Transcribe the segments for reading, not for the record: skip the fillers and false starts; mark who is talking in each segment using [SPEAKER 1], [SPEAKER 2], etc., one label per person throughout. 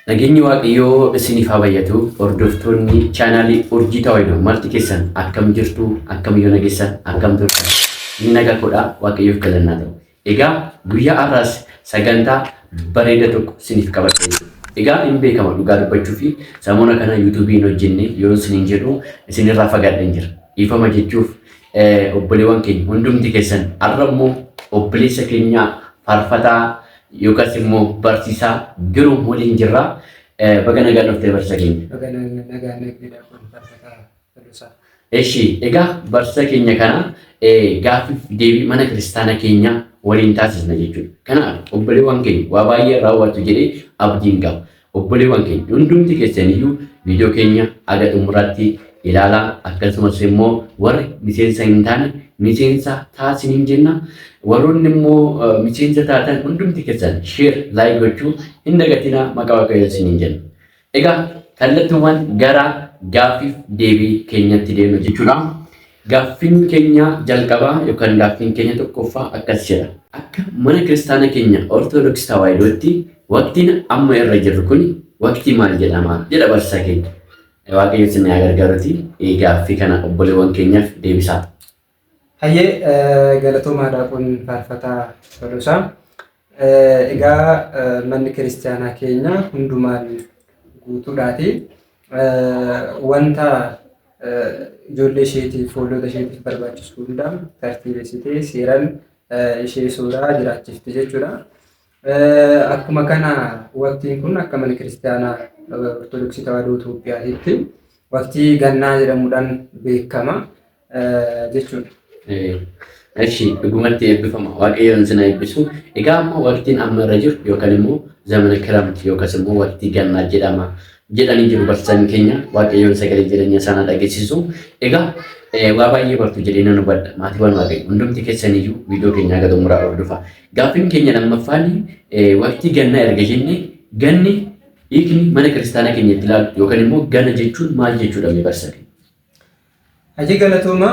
[SPEAKER 1] Nageenyi Waaqayyoo isiniif haa baay'atu. Hordoftoonni chaanaalii Urjii Tawaahidoo marti keessan akkam jirtu? Akkam yoo nageessan? Akkam turtan? Inni nagaa koodha. Waaqayyoof galannaa ta'u. Egaa guyyaa har'aas sagantaa bareeda tokko isiniif qabadhee jira. Egaa hin beekama dhugaa dubbachuu fi samoona kana yuutuubii hin hojjenne yoo isiniin jedhu isinirraa fagaadheen jira. Dhiifama jechuuf obboleewwan keenya hundumti keessan har'a immoo obboleessa keenya faarfataa yookaas immoo barsiisaa Giruum waliin jirra. Baga nagaan dhuftee barsiisa keenya.
[SPEAKER 2] Baga nagaan eegdee kun faarfataa Tolosaa.
[SPEAKER 1] Eshi egaa barsiisa keenya kana gaaffiif deebii mana kiristaana keenya waliin taasisna jechuudha. Kanaaf obboleewwan keenya waa baay'ee raawwatu jedhee abdiin qaba. Obboleewwan keenya hundumti keessaniyyuu viidiyoo keenya haga xumuraatti ilaalaa, akkasumas immoo warri miseensa hin taane miseensa taasiniin jenna. Warroonni immoo miseensa taatan hundumti keessan share like gochuu hin dagatinaa, maqaa Waaqayyoo isiniin jenna. Egaa kallattumaan gara gaaffiif deebii keenyatti deemna jechuudha. Gaaffiin keenya jalqabaa yookaan gaaffiin keenya tokkoffaa akkas jedha. Akka mana kiristaana keenya Ortodoksii Tawaahidootti waqtiin amma irra jirru kun waqtii maal jedhama jedha barsiisaa keenya. Waaqayyo isin haa gargaaruti gaaffii kana obboleewwan keenyaaf deebisaa.
[SPEAKER 2] Hayyee, galatoomaadha kun faarfataa Tolosaa. Egaa manni kiristaanaa keenya hundumaan guutuudhaati. Wanta ijoollee isheetiif, hoolota isheetiif barbaachisu hunda tartiibessitee seeraan ishee sooraa jiraachifti jechuudha. Akkuma kana waqtiin kun akka mana kiristaanaa Ortodoksii Tawaahidoo Itoophiyaatitti waqtii gannaa jedhamuudhaan beekama jechuudha.
[SPEAKER 1] Eshi, dhugumatti eebbifama. Waaqayyoon isin haa eebbisu. Egaa amma waqtiin amma irra jiru yookaan immoo zamana kiramti yookaas immoo waqtii gannaa jedhama jedhanii jiru barsiisaan keenya. Waaqayyoon sagalee jireenya isaanii dhageessisu. Egaa waa baay'ee bartu jedhee nan hubadha. Maatiiwwan Waaqayyo hundumti keessaniyyuu viidiyoo keenya haga xumuraa hordofa. Gaaffiin keenya lammaffaan, waqtii gannaa erga jenne, ganni hiikni mana kiristaanaa keenya itti ilaalu yookaan immoo gana jechuun maal jechuudha mee barsiisaa keenya?
[SPEAKER 2] Hajii, galatooma.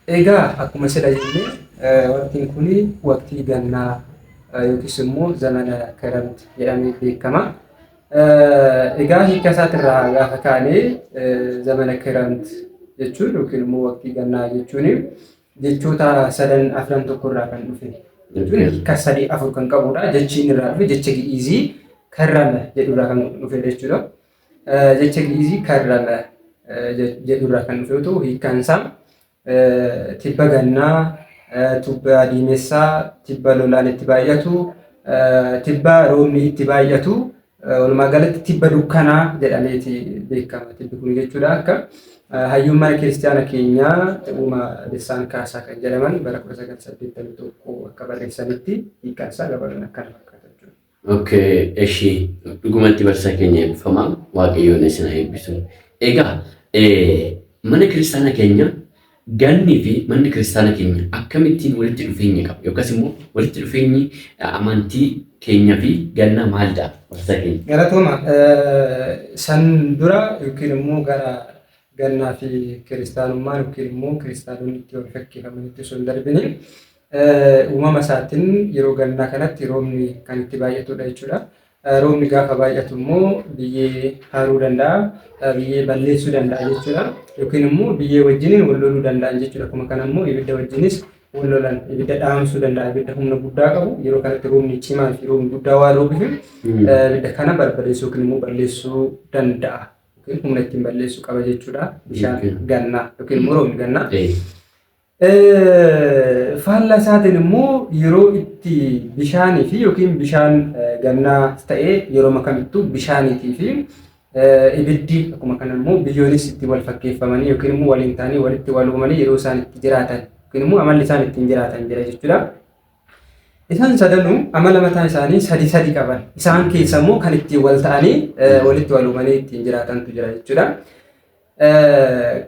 [SPEAKER 2] Egaa akkuma sila jenne waqtiin kun waqtii gannaa yookiis immoo zamana kiramti jedhamee beekama. Egaa hiika isaatirraa gaafa kaane, zamana kiramti jechuun yookiin immoo waqtii gannaa jechuun jechoota sadan afran tokko irraa kan dhufe jechuun hiika sadii afur kan qabudha. Jechi inni irraa dhufe jecha Gi'izii karrama jedhu irraa kan dhufe jechuudha. Jecha Gi'izii karrama jedhu irraa kan dhufe yoo ta'u, hiikkaan isaa tibba gannaa, tibba diimessaa, tibba lolaan itti baay'atu, tibba roobni itti baay'atu, walumaa galatti tibba dukkanaa jedhameeti beekama tibbi kun jechuudha. Akka hayyuun mana kiristaana keenyaa Uumaa Lissaan Kaasaa kan jedhaman bara 1981 akka barreessanitti hiikkaan isaa gabaabinaan akkana fakkaata jechuudha.
[SPEAKER 1] Okay, eshi, dhugumatti barsiisaa keenya eebbifamaa, Waaqayyoon isin haa eebbisu. Egaa mana kiristaana keenya gannii fi manni kiristaana keenya akkamittiin walitti dhufeenya qaba yookaas immoo walitti dhufeenyi amantii keenya fi gannaa maalidha barsiisaa keenya?
[SPEAKER 2] Galatooma. San dura yookiin immoo gara gannaa fi kiristaanummaan yookiin immoo kiristaanonni itti wal fakkeeffamanitti osoo hin darbine, uumama isaatiin yeroo gannaa kanatti roobni kan itti baay'atudha jechuudha. Roobni gaafa baay'atu immoo biyyee haruu danda'a, biyyee balleessuu danda'a jechuudha. Yookiin immoo biyyee wajjiniin wal loluu danda'an jechuudha. Akkuma kana immoo ibidda wajjinis wal lolan, ibidda dhaamsuu danda'a. Ibidda humna guddaa qabu yeroo kanatti roobni cimaa fi roobni guddaa waan roobuuf ibidda kana barbadeessuu yookiin immoo balleessuu danda'a. Yookiin humna ittiin balleessuu qaba jechuudha. Bishaan gannaa yookiin immoo roobni gannaa. Faallaa isaatiin immoo yeroo itti bishaanii fi yookiin bishaan gannaa ta'ee yeroo kamittuu bishaaniitii fi ibiddi, akkuma kana immoo biyyoonis itti wal fakkeeffamanii yookiin immoo waliin ta'anii walitti wal uumanii yeroo isaan itti jiraatan yookiin immoo amalli isaan ittiin jiraatan jira jechuudha. Isaan sadanuu amala mataa isaanii sadi sadi qaban. Isaan keessa immoo kan ittiin wal ta'anii walitti wal uumanii ittiin jiraatantu jira jechuudha.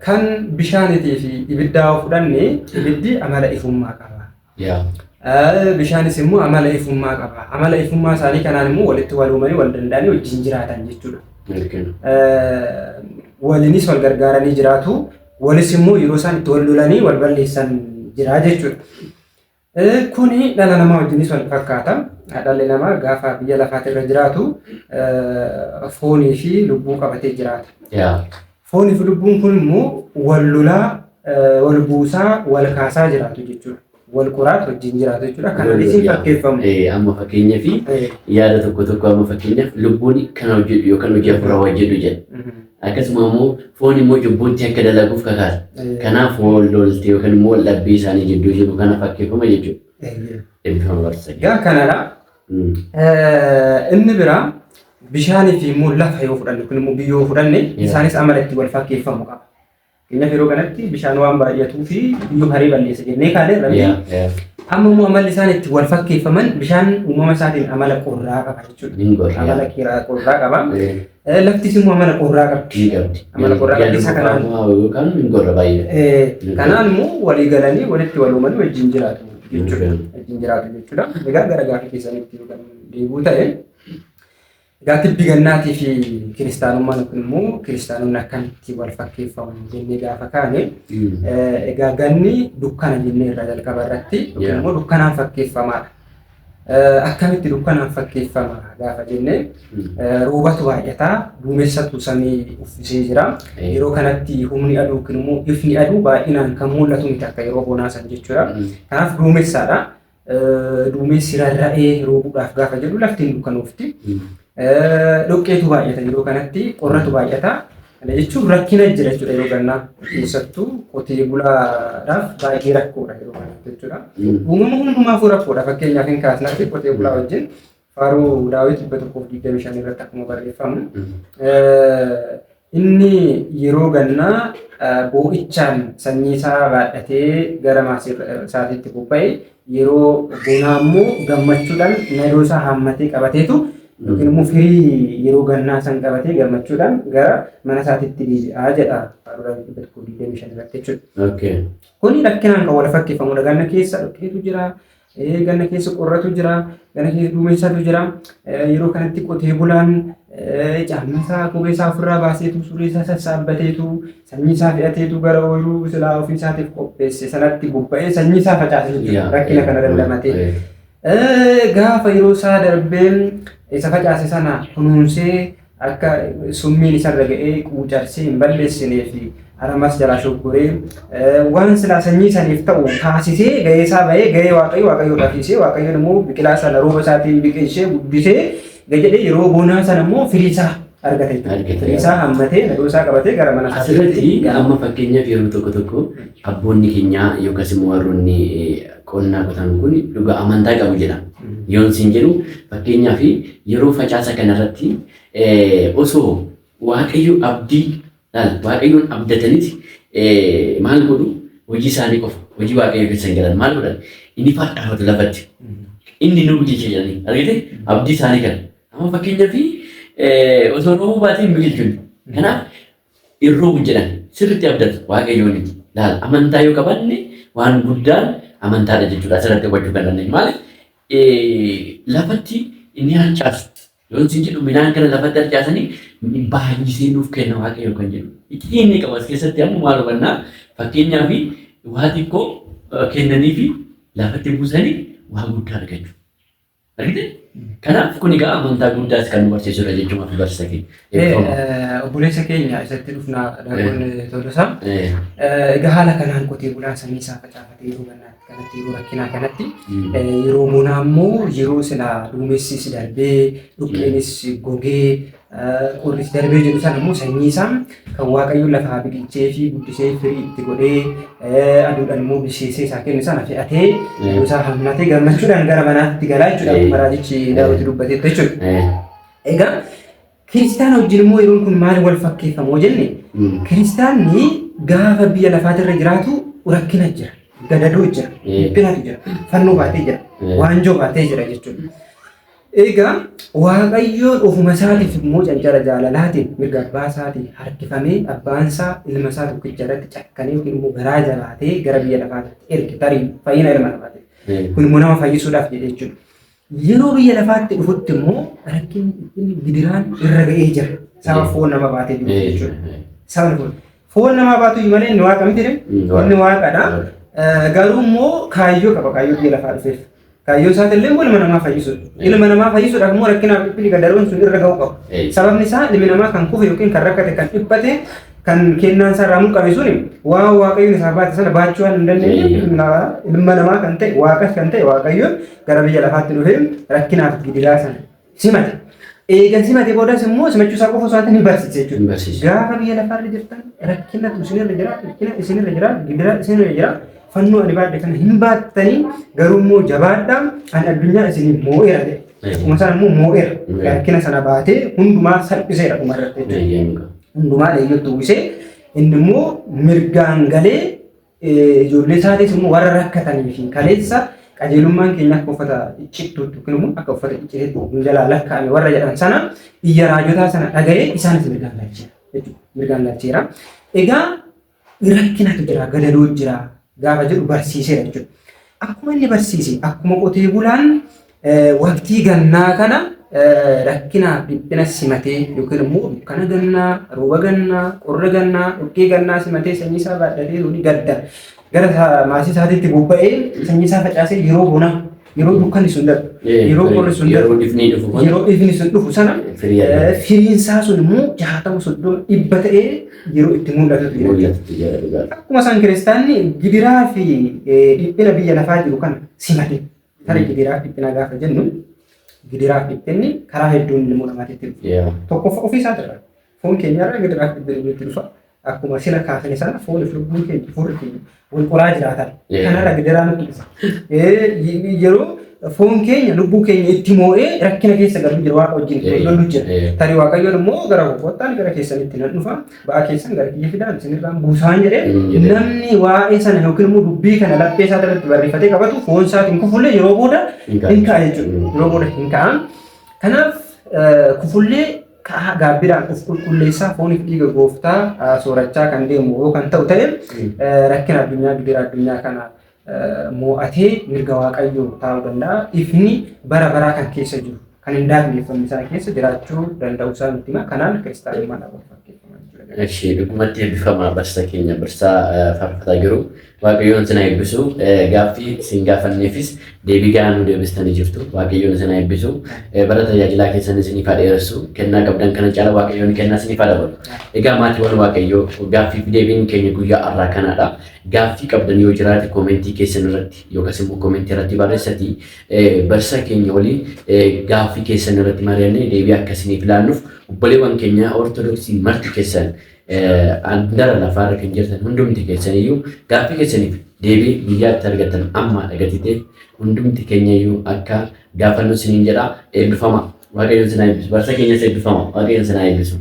[SPEAKER 2] Kan bishaaniitii fi ibiddaa yoo fudhanne, ibiddi amala ifummaa qaba. Bishaanis immoo amala ifummaa qaba. Amala ifummaa isaanii kanaan immoo walitti wal uumanii wal danda'anii wajjin jiraatan jechuudha. Waliinis wal gargaaranii jiraatu. Walis immoo yeroo isaan itti wal lolanii wal balleessan jira jechuudha. Kuni dhala namaa wajjinis wal fakkaata. Dhalli namaa gaafa biyya lafaatirra jiraatu foonii fi lubbuu qabatee jiraata. Foonii fi lubbuun kun immoo wal lolaa, wal buusaa, wal kaasaa jiraatu jechuudha. Wal qoraatu wajjin jiraatu jechuudha. Kanaanis hin fakkeeffamu.
[SPEAKER 1] Amma fakkeenyaaf yaada tokko tokko amma fakkeenyaaf lubbuun kana hojjedhu yookaan hojii hafuuraa hojjedhu jedha. Akkasuma immoo foon immoo cubbuutti akka dalaguuf kakaasa. Kanaaf wal lolti yookaan immoo wal dhabbii isaanii jidduu jiru kana fakkeeffama jechuudha. Eebbifama barsiisa.
[SPEAKER 2] Egaa kanadha. Inni biraa bishaanii fi immoo lafa yoo fudhanne yookiin immoo biyyoo yoo fudhanne isaanis amala itti wal fakkeeffamu qaba. Fakkeenyaaf yeroo kanatti bishaan waan baay'atuu fi biyyoo haree balleessa jennee kaane irra. Amma immoo amalli isaan itti wal fakkeeffaman bishaan uumama isaatiin amala qorraa qaba jechuudha. Amala qorraa qaba. Laftis immoo amala qorraa qabdi. Amala qorraa qabdi isa kanaan.
[SPEAKER 1] Yookaan hin qorra baay'ee.
[SPEAKER 2] Kanaan immoo walii galanii walitti wal uumanii wajjin jiraatu jechuudha. Wajjin jiraatu jechuudha. Egaa gara gaaffii keessanitti yookaan deebi'uu ta'e. Egaa tibbi gannaatii fi kiristaanummaan kun immoo kiristaanonni akkamitti wal fakkeeffamu jennee gaafa kaane, egaa ganni dukkana jennee irraa jalqaba irratti yookiin immoo dukkanaan fakkeeffamaadha. Akkamitti dukkanaan fakkeeffama gaafa jennee, roobatu baay'ataa, duumessatu samii uffisee jira. Yeroo kanatti humni aduu yookiin immoo ifni aduu baay'inaan kan mul'atu miti akka yeroo bonaa san jechuudha. Kanaaf duumessaadha. Duumessi rarra'ee roobuudhaaf gaafa jedhu lafti hin dukkanoofti. Dhoqqeetu baay'ata yeroo kanatti, qorratu baay'ata. Kana jechuun rakkina jira jechuudha yeroo gannaa. Keessattuu qotee bulaadhaaf baay'ee rakkoodha yeroo kanatti jechuudha. Uumama hundumaafuu rakkoodha. Fakkeenyaaf hin kaasnaa qotee bulaa wajjin Faaruu Daawit 125 irratti akkuma barreeffamu. Inni yeroo gannaa boo'ichaan sanyii isaa baadhatee gara maasii isaatiitti bobba'e, yeroo bonaa immoo gammachuudhaan nadoo isaa haammatee qabateetu yookiin immoo firii yeroo gannaa san qabatee gammachuudhaan gara mana isaatiitti deebi'aa jedha Faaruu Daawit 125 irratti jechuudha. Kuni rakkinaan kan wal fakkeeffamudha. Ganna keessa dhoqqeetu jira. Ganna keessa qorratu jira, ganna keessa duumessatu jira. Yeroo kanatti qotee bulaan caamma isaa, kophee isaa ofirraa baaseetu, suree isaa sassaabbateetu, sanyii isaa fe'ateetu gara ooyiruu silaa ofii isaatiif qopheesse sanatti bobba'ee sanyii isaa facaase jechuudha. Rakkina kana dandamatee. Gaafa yeroo isaa darbee isa facaase sana kunuunsee akka summiin isarra ga'ee quucarsee hin balleessinee fi aramas jalaa shoggoree waan silaa sanyii saniif ta'u taasisee ga'ee isaa ba'ee ga'ee Waaqayyo Waaqayyoodhaaf dhiisee, Waaqayyoon immoo biqilaa sana rooba isaatiin biqilchee guddisee jedhee yeroo bonaa sana immoo firii isaa argate jechuudha.
[SPEAKER 1] Argate.
[SPEAKER 2] Firii isaa hammatee nadoo isaa qabatee gara mana isaa
[SPEAKER 1] Asirratti amma fakkeenyaaf yeroo tokko tokko abboonni keenya yookaas immoo warroonni qonnaa qotan kun dhugaa amantaa qabu jedha. Yoon siin jedhu, fakkeenyaaf yeroo facaasa kanarratti osoo Waaqayyo abdii laal Waaqayyoon abdataniiti maal godhu? Hojii isaanii qofa hojii Waaqayyo keessa hin galan. Maal godhan? Inni faadhaafatu lafatti. Inni nu biqilche jedhanii argite abdii isaanii kana. Amma fakkeenyaaf osoo roobuu baatee hin biqilchu. Kanaaf hin roobu jedhan, sirriitti abdatu Waaqayyoon. Laal, amantaa yoo qabaanne waan guddaan amantaadha jechuudha asirratti hubachuu kan dandeenyu. Maaliif lafatti inni harcaasu yoon siin jedhu, midhaan kana lafatti harcaasanii baay'isee nuuf kenna Waaqayyo kan jedhu. Iccitii inni qaba as keessatti amma maal hubannaa? Fakkeenyaaf waa xiqqoo kennanii fi lafatti buusanii waa guddaa argachuu. Argite? Kanaaf kun egaa amantaa guddaas kan nu barsiisudha jechuudha fi barsiisa keenya.
[SPEAKER 2] Obboleessa keenya isatti dhufnaa, Daaqon Tolosaa. Egaa haala kanaan qotee bulaan sanyii isaa facaafatee yeroo gannaatti kanatti, yeroo rakkinaa kanatti, yeroo bonaa immoo yeroo silaa duumessis darbee, dhukkeenis gogee, qorris darbee jiru sana immoo sanyii isaa kan Waaqayyo lafaa biqilchee fi guddisee firii itti godhee aduudhaan immoo bilcheessee isaa kenne sana fe'atee yeroo isaa hammatee gammachuudhaan gara manaatti galaa jechuudha, akkuma raajichi Daawit dubbatetti jechuudha. Egaa kiristaana wajjin immoo yeroon kun maal wal fakkeeffamu jenne, kiristaanni gaafa biyya lafaatirra jiraatu rakkina jira, gadadoo jira, dhiphinatu jira, fannoo baatee jira, waanjoo baatee jira jechuudha. Egaa Waaqayyoon ofuma isaatiif immoo cancara jaalalaatiin mirga abbaa isaatiin harkifamee abbaan isaa ilma isaa tokkicha irratti cakkanee yookiin immoo garaa jabaatee gara biyya lafaatti erge tarii fayyina ilma namaatiif. Kun immoo nama fayyisuudhaaf jedhe jechuudha. Yeroo biyya lafaatti dhufutti immoo rakkinni, dhiphinni, gidiraan irra ga'ee jira. Saba foon nama baatee jiru jechuudha. Saba foon namaa baatu malee inni waaqa miti. Inni waaqadha. Garuu immoo kaayyoo qaba, kaayyoo biyya lafaa dhufeef. Kaayyoon isaatillee immoo ilma namaa fayyisuudha. Ilma namaa fayyisuudhaaf immoo rakkinaaf dhiphinni gadaroon sun irra ga'uu qaba. Sababni isaa ilmi namaa kan kufe yookiin kan rakkate, kan dhiphate, kan kennaan isaa irraa mulqame suni waan Waaqayyoon isaaf baate sana baachuu waan hin dandeenyeef ilma namaa kan ta'e, Waaqas kan ta'e Waaqayyoon gara biyya lafaatti dhufee rakkinaaf gidiraa sana simate. Eega simate boodas immoo simachuu isaa qofa osoo hin taane ni barsiise jechuudha.
[SPEAKER 1] Hin barsiise.
[SPEAKER 2] Gaafa biyya lafaarra jirtan rakkinatu isinirra jira, dhiphina isinirra jira, gidiraa isinirra jira. Fannoo ani baadhe kana hin baattanii, garuu immoo jabaadhaa, ani addunyaa isinii moo'eera jedhe. Akkuma sana immoo moo'eera. Rakkina sana baatee hundumaa salphiseera dhuma irratti jechuudha. Hundumaa leeyyootti uwwisee inni immoo mirgaan galee ijoollee isaatis immoo warra rakkatanii fi kaleessa qajeelummaan keenya akka uffata iccittuutti yookiin immoo akka uffata icciteetti nu jalaa lakkaa'ame warra jedhan sana iyya raajotaa sana dhaga'ee isaanis mirgaan galcheera jechuudha. Mirgaan galcheera. Egaa rakkinatu jira, gadadoo jira gaafa jedhu barsiiseera jechuudha. Akkuma inni barsiise, akkuma qotee bulaan waqtii gannaa kana rakkinaaf dhiphina simatee yookiin immoo dukkana gannaa, rooba gannaa, qorra gannaa, dhoqqee gannaa simatee sanyii isaa baadhatee yookiin gadda gara maasii isaatiitti bobba'ee sanyii isaa facaasee yeroo bonaa, yeroo dukkanni sun darbu, yeroo qorri sun darbu,
[SPEAKER 1] Yeroo ifni dhufu kun
[SPEAKER 2] yeroo ifni sun dhufu sana
[SPEAKER 1] firii argata.
[SPEAKER 2] Firiin isaa sun immoo 60, 30, 100 ta'ee yeroo itti mul'atutu jira.
[SPEAKER 1] Mul'atutu jira dhugaadha.
[SPEAKER 2] Akkuma isaan kiristaanni gidiraa fi dhiphina biyya lafaa jiru kana simate. Tarii gidiraa fi dhiphina gaafa jennu, gidiraa fi dhiphinni karaa hedduun ilmoo namaatitti dhufa. Tokkoffaa ofii isaatirra foon keenyarra gidiraa fi dhiphinni nutti dhufa. Akkuma sila kaasne sana foon fi lubbuun keenya, hafuurri keenya wal qoraa jiraatan. Kanarra gidiraa nutti dhufa. Yeroo foon keenya lubbuu keenya itti moo'ee rakkina keessa galu jira, Waaqa wajjin itti lollu jira. Tarii Waaqayyoon immoo gara kottaan gara keessanitti nan dhufa, ba'aa keessan gara kiyya fidaan isinirraan buusaan jedhee namni waa'ee sana yookiin immoo dubbii kana laphee isaa irratti barreeffatee qabatu foon isaatiin kufullee yeroo booda hin ka'a jechuudha. Yeroo booda hin ka'a. Kanaaf kufullee ka'a gaabbiidhaan of qulqulleessaa fooniif dhiiga gooftaa soorachaa kan deemu yoo kan ta'u ta'e rakkina addunyaa, gidira addunyaa kana moo'atee mirga Waaqayyoo taa'uu danda'a. Ifni bara baraa kan keessa jiru, kan hin daangeffamne sana keessa jiraachuu danda'u isaa nutti hima. Kanaan kiristaanummaan wal fakkeeffama jechuudha.
[SPEAKER 1] Eshi, dhugumatti eebbifamaa barsiisa keenya, barsiisaa faarfataa jiru. Waaqayyoon isin haa eebbisu. Gaaffii isin gaafanneefis deebii gahaa nu deebistanii jirtu. Waaqayyoon isin haa eebbisu. Bara tajaajilaa keessan isiniif haa dheeressu. Kennaa qabdan kana caala Waaqayyoon kennaa isiniif haa dabalu. Egaa maatiiwwan Waaqayyoo, gaaffii fi deebiin keenya guyyaa har'aa kanaadha. Gaaffii qabdan yoo jiraate koomentii keessan irratti yookaas immoo koomentii irratti barreessatii barsiisa keenya waliin gaaffii keessan irratti mari'annee deebii akka isiniif laannuuf obboleewwan keenya Ortodoksii marti keessan andara lafaarra kan jirtan hundumti keessan iyyuu gaaffii keessaniif deebii guyyaatti argatan amma dhagatite hundumti keenya iyyuu akka gaafannu isiniin jedha. Eebbifama. Waaqayyoon isin haa eebbisu. Barsiisa keenyas eebbifama. Waaqayyoon isin haa eebbisu.